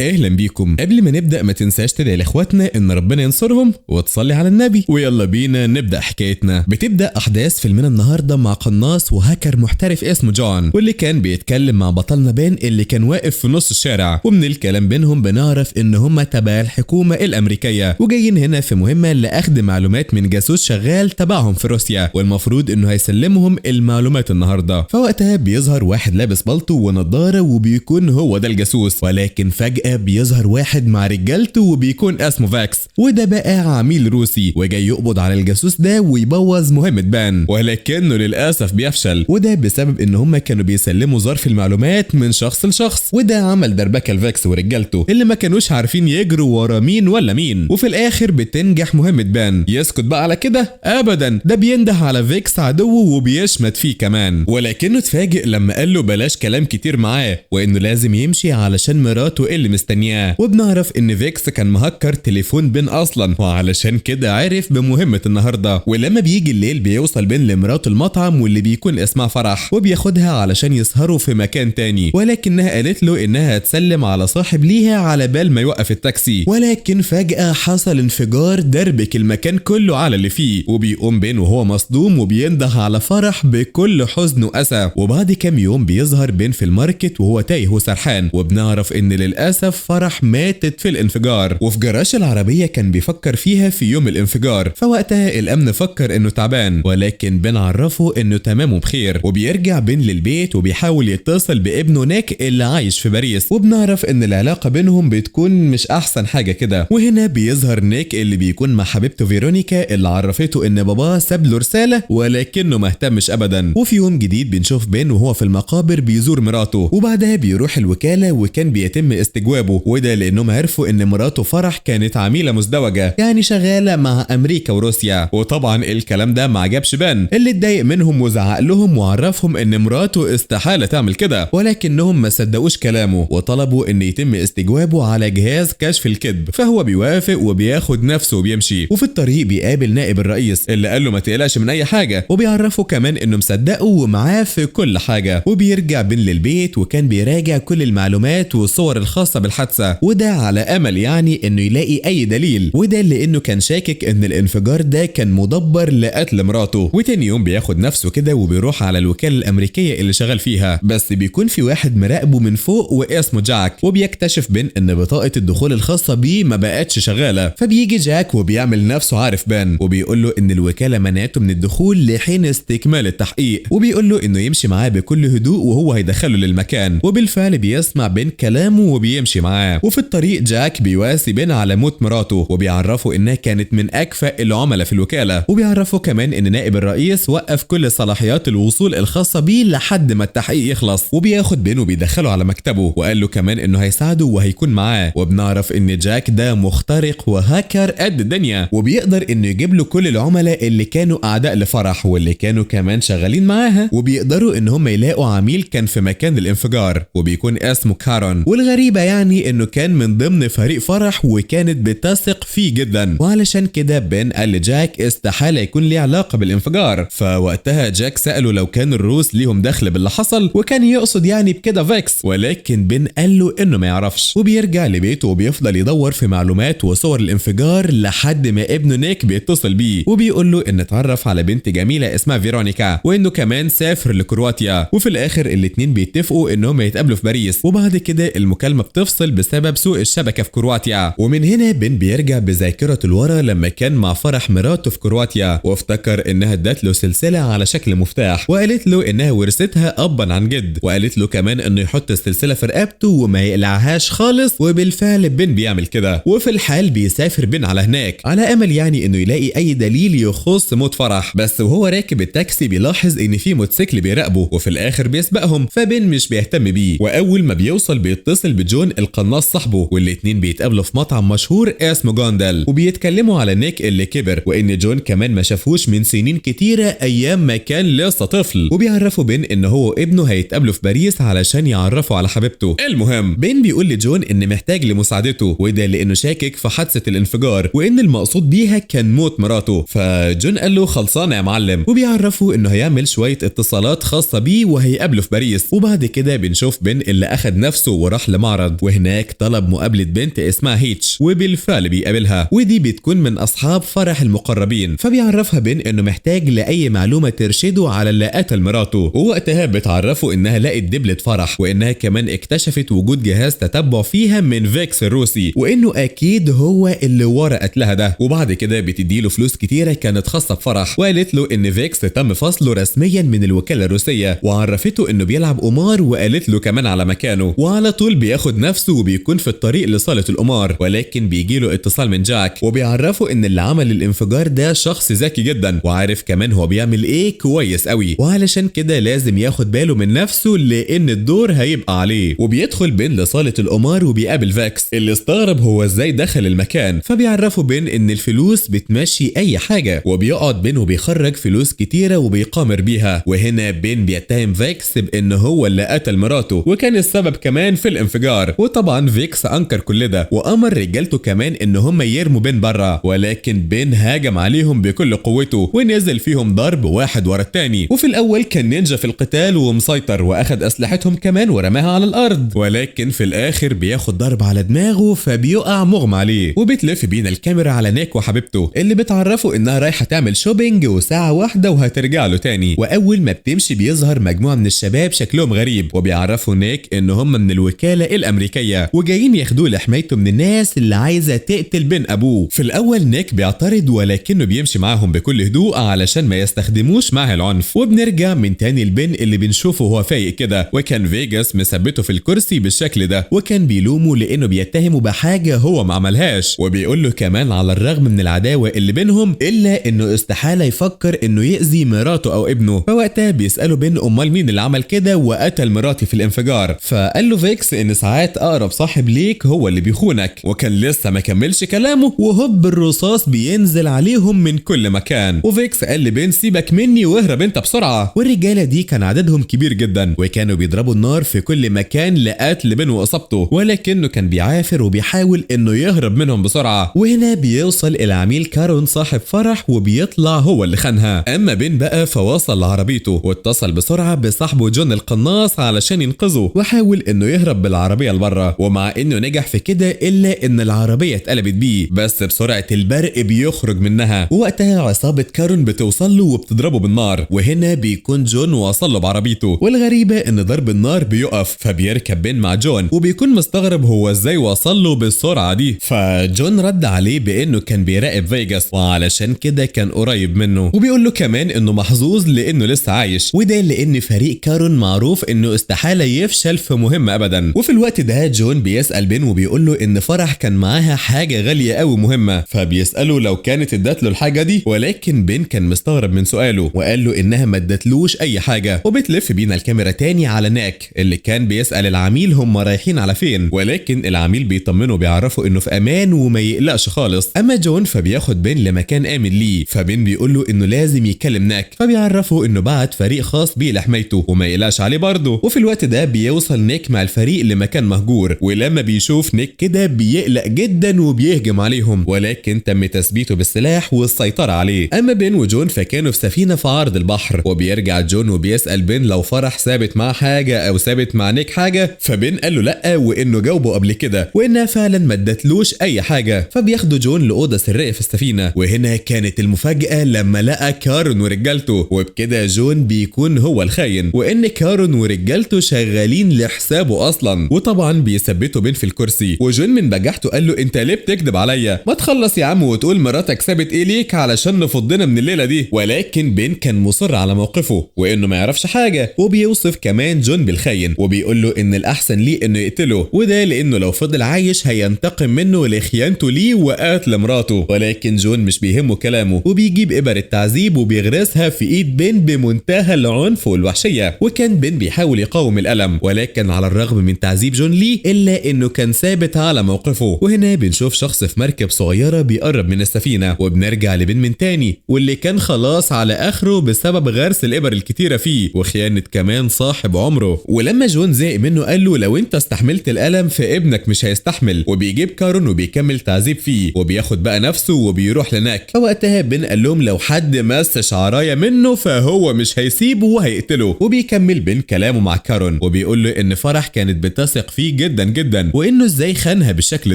اهلا بيكم. قبل ما نبدا ما تنساش تدعي لاخواتنا ان ربنا ينصرهم وتصلي على النبي، ويلا بينا نبدا حكايتنا. بتبدا احداث فيلمنا النهارده مع قناص وهاكر محترف اسمه جون، واللي كان بيتكلم مع بطلنا بين اللي كان واقف في نص الشارع. ومن الكلام بينهم بنعرف ان هما تبع الحكومة الامريكية وجايين هنا في مهمة لاخذ معلومات من جاسوس شغال تبعهم في روسيا، والمفروض انه هيسلمهم المعلومات النهارده. فوقتها بيظهر واحد لابس بالطو ونضاره وبيكون هو ده الجاسوس، ولكن فجأة بيظهر واحد مع رجالته وبيكون اسمه فاكس، وده بقى عميل روسي وجاي يقبض على الجاسوس ده ويبوظ مهمة بان، ولكنه للأسف بيفشل، وده بسبب ان هم كانوا بيسلموا ظرف المعلومات من شخص لشخص، وده عمل دربكة لفاكس ورجالته اللي ما كانوش عارفين يجروا ورا مين ولا مين. وفي الاخر بتنجح مهمة بان. يسكت بقى على كده؟ ابدا، ده بينده على فيكس عدوه وبيشمت فيه كمان، ولكنه اتفاجئ لما قال له بلاش كلام كتير معاه وانه لازم يمشي علشان مراته اللي مستنياه. وبنعرف ان فيكس كان مهكر تليفون بن اصلا، وعلشان كده عرف بمهمة النهارده. ولما بيجي الليل بيوصل بن لمراته المطعم واللي بيكون اسمها فرح، وبياخدها علشان يسهروا في مكان تاني، ولكنها قالت له انها هتسلم على صاحب ليها على بال ما يوقف التاكسي. ولكن فجأة حصل انفجار دربك المكان كله على اللي فيه، وبيقوم بن وهو مصدوم وبينده على فرح بكل حزن وأسى. وبعد كام يوم بيظهر بن في ال market وهو تايه وسرحان، وبنعرف ان للأسف فرح ماتت في الانفجار. وفي جراج العربية كان بيفكر فيها في يوم الانفجار، فوقتها الأمن فكر انه تعبان، ولكن بن عرفه انه تمام وبخير. وبيرجع بن للبيت وبيحاول يتصل بابنه نيك اللي عايش في باريس، وبنعرف ان العلاقة بينهم بتكون مش احسن حاجة كده. وهنا بيظهر نيك اللي بيكون مع حبيبته فيرونيكا اللي عرفته ان باباه ساب له رسالة ولكنه ما اهتمش ابدا. وفي يوم جديد بنشوف بن وهو في المقابر بيزور مراته، وبعدها بيروح الوكالة وكان بيتم استجوابه، وده لانهم عرفوا ان مراته فرح كانت عميلة مزدوجة، يعني شغالة مع امريكا وروسيا. وطبعا الكلام ده ما عجبش بن اللي اتضايق منهم وزعق لهم وعرفهم ان مراته استحالة تعمل كده، ولكنهم ما صدقوش كلامه وطلبوا ان يتم استجوابه على جهاز كشف الكذب، فهو بيوافق وبياخد نفسه وبيمشي. وفي الطريق بيقابل نائب الرئيس اللي قال له ما تقلقش من اي حاجة، وبيعرفه كمان انه مصدقه ومعاه في كل حاجة. وبيرجع بن للبيت وكان بيراجع كل المعلومات والصور الخاصة بالحادثة، وده على امل يعني انه يلاقي اي دليل، وده لانه كان شاكك ان الانفجار ده كان مدبر لقتل مراته. وتاني يوم بياخد نفسه كده وبيروح على الوكالة الامريكية اللي شغال فيها، بس بيكون في واحد مراقبة من فوق واسمه جاك، وبيكتشف بن ان بطاقة الدخول الخاصة بيه ما بقتش شغالة. فبيجي جاك وبيعمل نفسه عارف بن، وبيقول له ان الوكالة منعته من الدخول لحين استكمال التحقيق، وبيقول له انه يمشي معاه بكل هدوء وهو هيدخله للمكان. وبالفعل بيسمع بن كلامه وبيمشي معاه. وفي الطريق جاك بيواسي بن على موت مراته، وبيعرفه انها كانت من اكفأ العملاء في الوكالة، وبيعرفه كمان ان نائب الرئيس وقف كل صلاحيات الوصول الخاصة بيه لحد ما التحقيق يخلص. وبياخد بن وبيدخله على مكتبه، وقال له كمان انه هيساعده وهيكون معاه. وبنعرف ان جاك ده مخترق وهاكر قد الدنيا، وبيقدر انه يجيب له كل العملاء اللي كانوا اعداء لفرح واللي كانوا كمان شغالين معاها، وبيقدروا ان هم يلاقوا عميل كان في مكان الانفجار وبيكون اسمه كارون. والغريبة يعني انه كان من ضمن فريق فرح وكانت بتثق فيه جدا، وعلشان كده بن قال لجاك استحالة يكون ليه علاقة بالانفجار. فوقتها جاك سأله لو كان الروس ليهم دخل باللي حصل، وكان يقصد يعني بكده فيكس، ولكن بن قال له انه ما يعرفش. وبيرجع لبيته وبيفضل يدور في معلومات وصور الانفجار لحد ما ابنه نيك بيتصل بيه وبيقول له ان اتعرف على بنت جميلة اسمها فيرونيكا، وانه كمان سافر لكرواتيا. وفي الاخر الاتنين بيتفقوا انهم يتقابلوا في باريس، وبعد كده المكالمة بتفصل بسبب سوء الشبكة في كرواتيا. ومن هنا بن بيرجع بذاكرته لورا لما كان مع فرح مراته في كرواتيا، وافتكر انها ادت له سلسلة على شكل مفتاح، وقالت له انها ورثتها ابا عن جد، وقالت له كمان انه يحط السلسلة في رقبته وما يقلعهاش خالص. وبالفعل بن بيعمل كده، وفي الحال بيسافر بن على هناك على امل يعني انه يلاقي اي دليل يخص موت فرح. بس وهو راكب التاكسي بيلاحظ ان في موتوسيكل بيراقبه، وفي الاخر بيسبقهم، فبن مش بيهتم بيه. واول ما بيوصل بيتصل بجون القناص صاحبه، والاتنين بيتقابلوا في مطعم مشهور اسمه جوندل، وبيتكلموا على نيك اللي كبر، وان جون كمان ما شافوش من سنين كتيرة ايام ما كان لسه طفل. وبيعرفوا بن ان هو وابنه هيتقابلوا في باريس علشان يعرفوا على حبيبته. المهم بن بيقول لجون ان محتاج لمساعدته، وده لانه شاكك في حادثه الانفجار وان المقصود بيها كان موت مراته. فجون قال له خلصانه يا معلم، وبيعرفوا انه هيعمل شوية اتصالات خاصة بيه وهيقابله في باريس. وبعد كده بنشوف بن اللي اخد نفسه وراح لمعرض، وهناك طلب مقابلة بنت اسمها هيتش، وبالفعل بيقابلها، ودي بتكون من اصحاب فرح المقربين. فبيعرفها بن انه محتاج لاي معلومة ترشده على اللي قتل مراته، ووقتها بتعرفه انها لقت دبلة فرح، وانها كمان اكتشفت وجود جهاز تتبع فيها من فيكس الروسي، وانه اكيد هو اللي ورا قتلها ده. وبعد كده بتديله فلوس كتيرة كانت خاصة بفرح، وقالت له ان فيكس تم فصله رسميا من الوكالة الروسية، وعرفته انه بيلعب قمار، وقالت له كمان على مكانه. وعلى طول بياخد نفسه وبيكون في الطريق لصالة القمار، ولكن بيجيله اتصال من جاك وبيعرفه ان اللي عمل الانفجار ده شخص ذكي جدا وعارف كمان هو بيعمل ايه كويس قوي، وعلشان كده لازم ياخد باله من نفسه لان الدور هيبقى عليه. وبيدخل بين لصالة القمار وبيقابل فاكس اللي استغرب هو ازاي دخل المكان، فبيعرفه بين ان الفلوس بتمشي اي حاجة، وبيقعد بين وبيخرج فلوس كتيرة وبيقامر بيها. وهنا بين بيتهم فاكس بان هو اللي قتل مراته وكان السبب كمان في الانفجار، وطبعا فيكس انكر كل ده وامر رجالته كمان ان هم يرموا بين بره، ولكن بين هاجم عليهم بكل قوته ونزل فيهم ضرب واحد ورا التاني. وفي الاول كان نينجا في القتال ومسيطر واخد اسلحتهم كمان ورماها على الارض، ولكن في الاخر بياخد ضرب على دماغه فبيقع مغمى عليه. وبتلف بينا الكاميرا على نيك وحبيبته اللي بتعرفه انها رايحة تعمل shopping وساعة واحدة وهترجع له تاني. واول ما بتمشي بيظهر مجموعة من الشباب شكلهم غريب، وبيعرفوا نيك ان هم من الوكالة الامريكية وجايين ياخدوه لحمايته من الناس اللي عايزه تقتل بين ابوه. في الاول نيك بيعترض ولكنه بيمشي معاهم بكل هدوء علشان ما يستخدموش معاه العنف. وبنرجع من تاني البن اللي بنشوفه هو فايق كده، وكان فيجاس مثبتة في الكرسي بالشكل ده، وكان بيلومه لانه بيتهمه بحاجة هو ما عملهاش، وبيقول له كمان على الرغم من العداوة اللي بينهم الا انه استحالة يفكر انه يأذي مراته او ابنه. فوقتها بيساله بن امال مين اللي عمل كده وقتل مراتي في الانفجار، فقال له فيكس ان ساعات اقرب صاحب ليك هو اللي بيخونك. وكان لسه ما كملش كلامه وهوب الرصاص بينزل عليهم من كل مكان، وفيكس قال لبن سيبك مني واهرب انت بسرعة. والرجاله دي كان عددهم كبير جدا وكانوا بيضربوا النار في كل مكان لقتل بن واصابته، ولكنه كان بيعافر وبيحاول انه يهرب منهم بسرعة. وهنا بيوصل العميل كارون صاحب فرح وبيطلع هو اللي خانها. اما بن بقى فوصل لعربيته واتصل بسرعة بصاحبه جون القناص علشان ينقذه، وحاول انه يهرب بالعربية لبره، ومع انه نجح في كده الا ان العربية اتقلبت بيه، بس بسرعة البرق بيخرج منها. ووقتها عصابة كارون بتوصل له وبتضربه بالنار، وهنا بيكون جون وصل له بعربيته. والغريبة ان ضرب النار بيقف، فبيركب بن مع جون وبيكون مستغرب هو ازاي وصل له بالسرعة دي. فجون رد عليه بانه كان بيراقب فيجاس وعلشان كده كان قريب منه، وبيقول له كمان انه محظوظ لانه لسه عايش، وده لان فريق كارون معروف انه استحالة يفشل في مهمة ابدا. وفي الوقت ده جون بيسال بن وبيقول له ان فرح كان معاها حاجة غالية قوي مهمة، فبيساله لو كانت ادت له الحاجة دي، ولكن بن كان مستغرب من سؤاله وقال له انها ما ادتلوش اي حاجة. وبتلف بينا الكاميرا تاني على ناك اللي كان بيسال العميل هم رايحين على فين، ولكن العميل بيطمنه بيعرفه انه في امان وما يقلقش خالص. اما جون فبياخد بن لمكان امن ليه، فبن بيقول له انه لازم يكلم ناك، فبيعرفه انه بعت فريق خاص بيه لحمايته وما يقلقش عليه برضه. وفي الوقت ده بيوصل نيك مع الفريق لمكان مهجور، ولما بيشوف نيك كده بيقلق جدا وبيهجم عليهم، ولكن تم تثبيته بالسلاح والسيطرة عليه. اما بن وجون فكانوا في سفينة في عرض البحر، وبيرجع جون وبيسأل بن لو فرح سابت معاه حاجة او سابت مع نيك حاجة، فبن قال له لا وانه جاوبه قبل كده وانها فعلا ما ادتلوش اي حاجة. فبياخدوا جون لأوضة سرية في السفينة، وهنا كانت المفاجأة لما لقى كارون ورجالته، وبكده جون بيكون هو الخاين وان كارون ورجالته شغالين لحسابه اصلا. وطبعا بيثبتوا بن في الكرسي، وجون من بجاحته قال له انت ليه بتكذب عليا؟ ما تخلص يا عم وتقول مراتك سابت ايه ليك علشان نفضنا من الليلة دي. ولكن بن كان مصر على موقفه وانه ما يعرفش حاجة، وبيوصف كمان جون بالخاين وبيقول له ان الاحسن ليه انه يقتله، وده لانه لو فضل عايش هينتقم منه لخيانته ليه وقتل مراته. ولكن جون مش بيهمه كلامه وبيجيب ابر التعذيب وبيغرسها في ايد بن بمنتهى العنف والوحشيه، وكان بن بيحاول يقاوم الالم، ولكن على الرغم من تعذيب جون ليه الا انه كان ثابت على موقفه. وهنا بنشوف شخص في مركب صغيرة بيقرب من السفينة، وبنرجع لبن من تاني واللي كان خلاص على اخره بسبب غرس الابر الكتيرة فيه وخيانة كمان صاحب عمره. ولما جون زهق منه قال له لو انت استحملت الالم فابنك مش هيستحمل، وبيجيب كارون وبيكمل تعذيب فيه وبياخد بقى نفسه وبيروح لناك. فوقتها بن قال لهم لو حد مس شعرايه منه فهو مش هيسيبه وهيقتله. وبيكمل بن كلامه مع كارون وبيقول له ان فرح كانت بتثق فيك جدا جدا وانه ازاي خانها بالشكل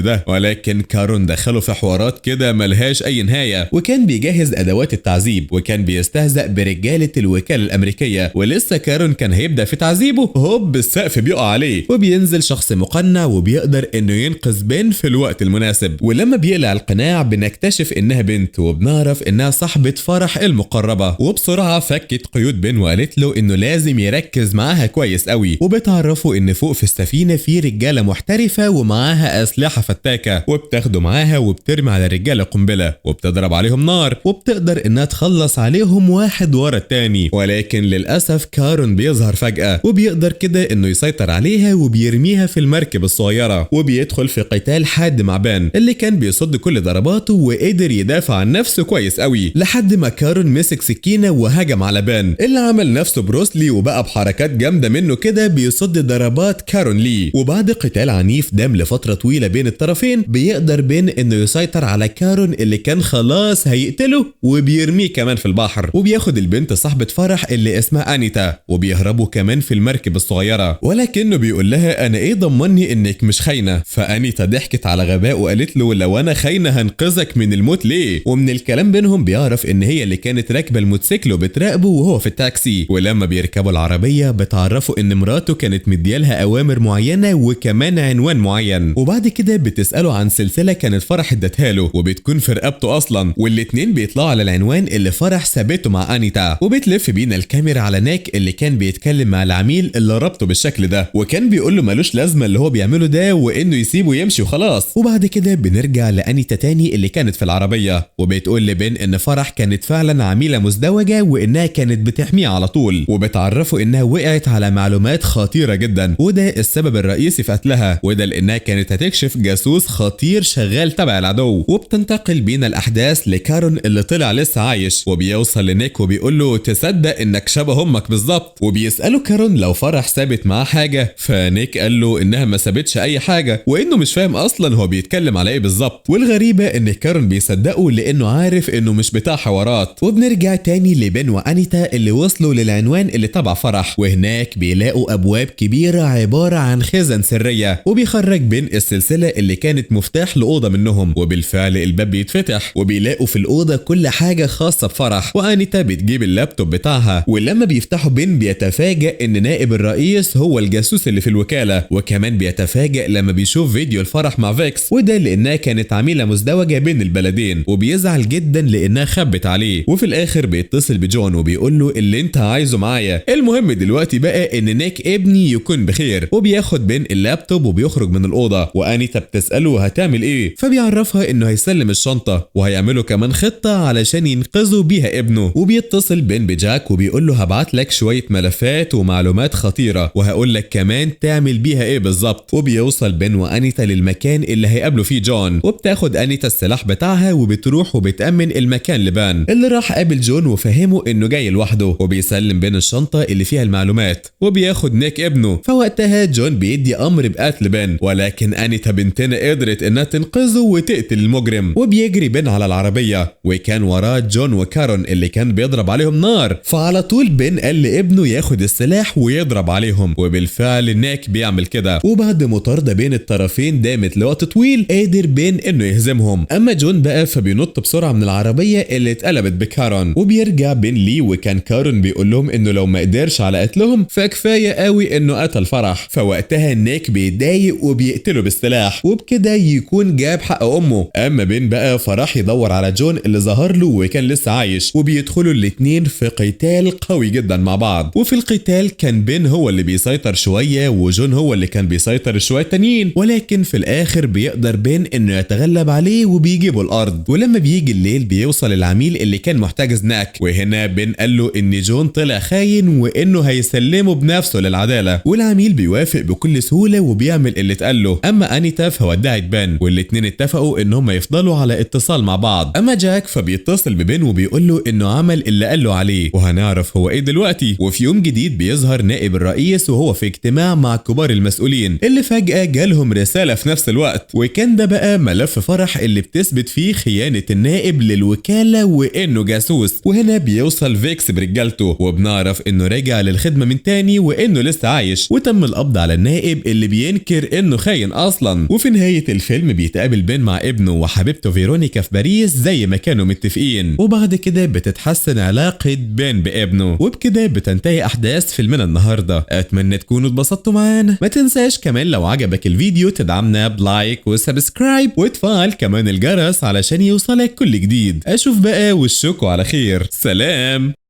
ده، ولكن كارون دخله في حوارات كده ملهاش اي نهاية، وكان بيجهز ادوات التعذيب وكان بيستهزأ برجاله الوكالة الامريكية. ولسه كارون كان هيبدا في تعذيبه هوب السقف بيقع عليه وبينزل شخص مقنع وبيقدر انه ينقذ بن في الوقت المناسب. ولما بيقلع القناع بنكتشف انها بنت وبنعرف انها صاحبة فرح المقربة، وبسرعة فكت قيود بن وقالت له انه لازم يركز معاها كويس قوي، وبتعرفه ان فوق في السفينة في رجالة محترفة ومعاها اسلحة فتاكة، وبتاخده معاها وبترمي على الرجالة قنبلة وبتضرب عليهم نار وبتقدر انها تخلص عليهم واحد ورا التاني. ولكن للاسف كارون بيظهر فجأة وبيقدر كده انه يسيطر عليها وبيرميها في المركب الصغيرة، وبيدخل في قتال حاد مع بان اللي كان بيصد كل ضرباته وقدر يدافع عن نفسه كويس قوي، لحد ما كارون مسك سكينة وهجم على بان اللي عمل نفسه بروسلي وبقى بحركات جامدة منه كده بيصد ضربات كارون ليه. وبعد قتال عنيف دام لفترة طويلة بين الطرفين بيقدر بان انه يسيطر على كارون اللي كان خلاص هيقتله وبيرميه كمان في البحر، وبياخد البنت صاحبة فرح اللي اسمها انيتا وبيهربوا كمان في المركب الصغيرة، ولكنه بيقول لها انا ايه ضمني انك مش خاينة؟ فانيتا ضحكت على غباء وقالت له لو انا خاينة هنقذك من الموت ليه؟ ومن الكلام بينهم بيعرف ان هي اللي كانت راكبة الموتوسيكل وبتراقبه وهو في التاكسي. ولما بيركبوا العربية بتعرفوا ان مراته كانت مديالها اوامر معينة وكمان عنوان معين، وبعد كده بتسأله عن سلسلة كانت فرح ادتها له وبتكون في رقبته اصلا، والاتنين بيطلعوا على العنوان اللي فرح سابته مع انيتا. وبتلف بينا الكاميرا على ناك اللي كان بيتكلم مع العميل اللي ربطه بالشكل ده وكان بيقول له ملوش لازمه اللي هو بيعمله ده وانه يسيبه يمشي وخلاص. وبعد كده بنرجع لانيتا تاني اللي كانت في العربية وبتقول لبن ان فرح كانت فعلا عميله مزدوجة وانها كانت بتحميه على طول، وبتعرفه انها وقعت على معلومات خطيرة جدا وده السبب الرئيسي في قتلها، وده لانها كانت هتكشف جاسوس خطير شغال تبع العدو. وبتنتقل بينا الاحداث لكارون اللي طلع لسه عايش، وبيوصل لنيك وبيقول له تصدق انك شبه امك بالظبط، وبيساله كارون لو فرح سابت معاه حاجة، فنيك قال له انها ما سابتش اي حاجة وانه مش فاهم اصلا هو بيتكلم على ايه بالظبط. والغريبة ان كارون بيصدقه لانه عارف انه مش بتاع حوارات. وبنرجع تاني لبن وانيتا اللي وصلوا للعنوان اللي تبع فرح، وهناك بيلاقوا ابواب كبيرة عبارة عن خزن سرية، وبيخرج بن السلسلة اللي كانت مفتاح لاوضه منهم، وبالفعل الباب بيتفتح وبيلاقوا في الاوضة كل حاجة خاصة بفرح. وانيتا بتجيب اللابتوب بتاعها، ولما بيفتحوا بن بيتفاجئ ان نائب الرئيس هو الجاسوس اللي في الوكالة، وكمان بيتفاجئ لما بيشوف فيديو الفرح مع فيكس، وده لانها كانت عميله مزدوجة بين البلدين، وبيزعل جدا لانها خبت عليه. وفي الاخر بيتصل بجون وبيقول له اللي انت عايزه معايا، المهم دلوقتي بقى ان نيك ابني يكون بخير. وبياخد بن اللابتوب وبيخرج من الاوضة، وانيتا بتساله هتعمل ايه، فبيعرفها انه هيسلم الشنطة وهيعملوا كمان خطه علشان ينقذوا بيها ابنه. وبيتصل بن بجاك وبيقول له هبعت لك شوية ملفات ومعلومات خطيرة وهقول لك كمان تعمل بيها ايه بالظبط. وبيوصل بن وانيتا للمكان اللي هيقابلوا فيه جون، وبتاخد انيتا السلاح بتاعها وبتروح وبتأمن المكان لبان اللي راح قابل جون وفهمه انه جاي لوحده، وبيسلم بن الشنطة اللي فيها المعلومات وبياخد نيك ابنه. فوقتها جون بيدي امر بقتل بن، ولكن انيتا بنتنا قدرت انها تنقذه وتقتل المجرم. وبيجري بن على العربية وكان وراه جون وكارون اللي كان بيضرب عليهم نار، فعلى طول بن قال لابنه ياخد السلاح ويضرب عليهم، وبالفعل نيك بيعمل كده. وبعد مطاردة بين الطرفين دامت لوقت طويل قادر بن انه يهزمهم. اما جون بقى فبينط بسرعة من العربية اللي اتقلبت بكارون، وبيرجع بن ليه، وكان كارون بيقول لهم انه لو ما قدرش على قتلهم فكفايه قوي انه قتل فرح. فوقتها نيك بيتضايق وبيقتله بالسلاح، وبكده يكون جاب حق امه. اما بن بقى فراح يدور على جون اللي ظهر له وكان لسه عايش، وبيدخلوا الاتنين في قتال قوي جدا مع بعض. وفي القتال كان بن هو اللي بيسيطر شوية وجون هو اللي كان بيسيطر شوية تانيين، ولكن في الاخر بيقدر بن انه يتغلب عليه وبيجيبه الارض. ولما بيجي الليل بيوصل العميل اللي كان محتجز ناك، وهنا بن قال له ان جون طلع خاين وانه هيسلمه بنفسه للعدالة، والعميل بيوافق بكل سهولة وبيعمل اللي اتقال له. اما انيتا فودعت بن، والاتنين اتفقوا ان هم يفضلوا على اتصال مع بعض. اما جاك فبيتصل ببن وبيقول له انه عمل اللي قال له عليه، وهنعرف هو ايه دلوقتي. وفي يوم جديد بيظهر نائب الرئيس وهو في اجتماع مع كبار المسؤولين اللي فجأة جالهم رسالة في نفس الوقت، وكان ده بقى ملف فرح اللي بتثبت فيه خيانة النائب للوكالة وانه جاسوس. وهنا بيوصل فيكس برجالته، وبنعرف انه رجع للخدمة من تاني وانه لسه عايش، وتم القبض على النائب اللي اللي بينكر انه خاين اصلا. وفي نهاية الفيلم بيتقابل بين مع ابنه وحبيبته فيرونيكا في باريس زي ما كانوا متفقين، وبعد كده بتتحسن علاقة بين بابنه. وبكده بتنتهي احداث فيلمنا النهاردة. اتمنى تكونوا اتبسطتوا معانا. ما تنساش كمان لو عجبك الفيديو تدعمنا ب like و subscribe وتفعل كمان الجرس علشان يوصلك كل جديد. اشوف بقى وشكوا على خير. سلام.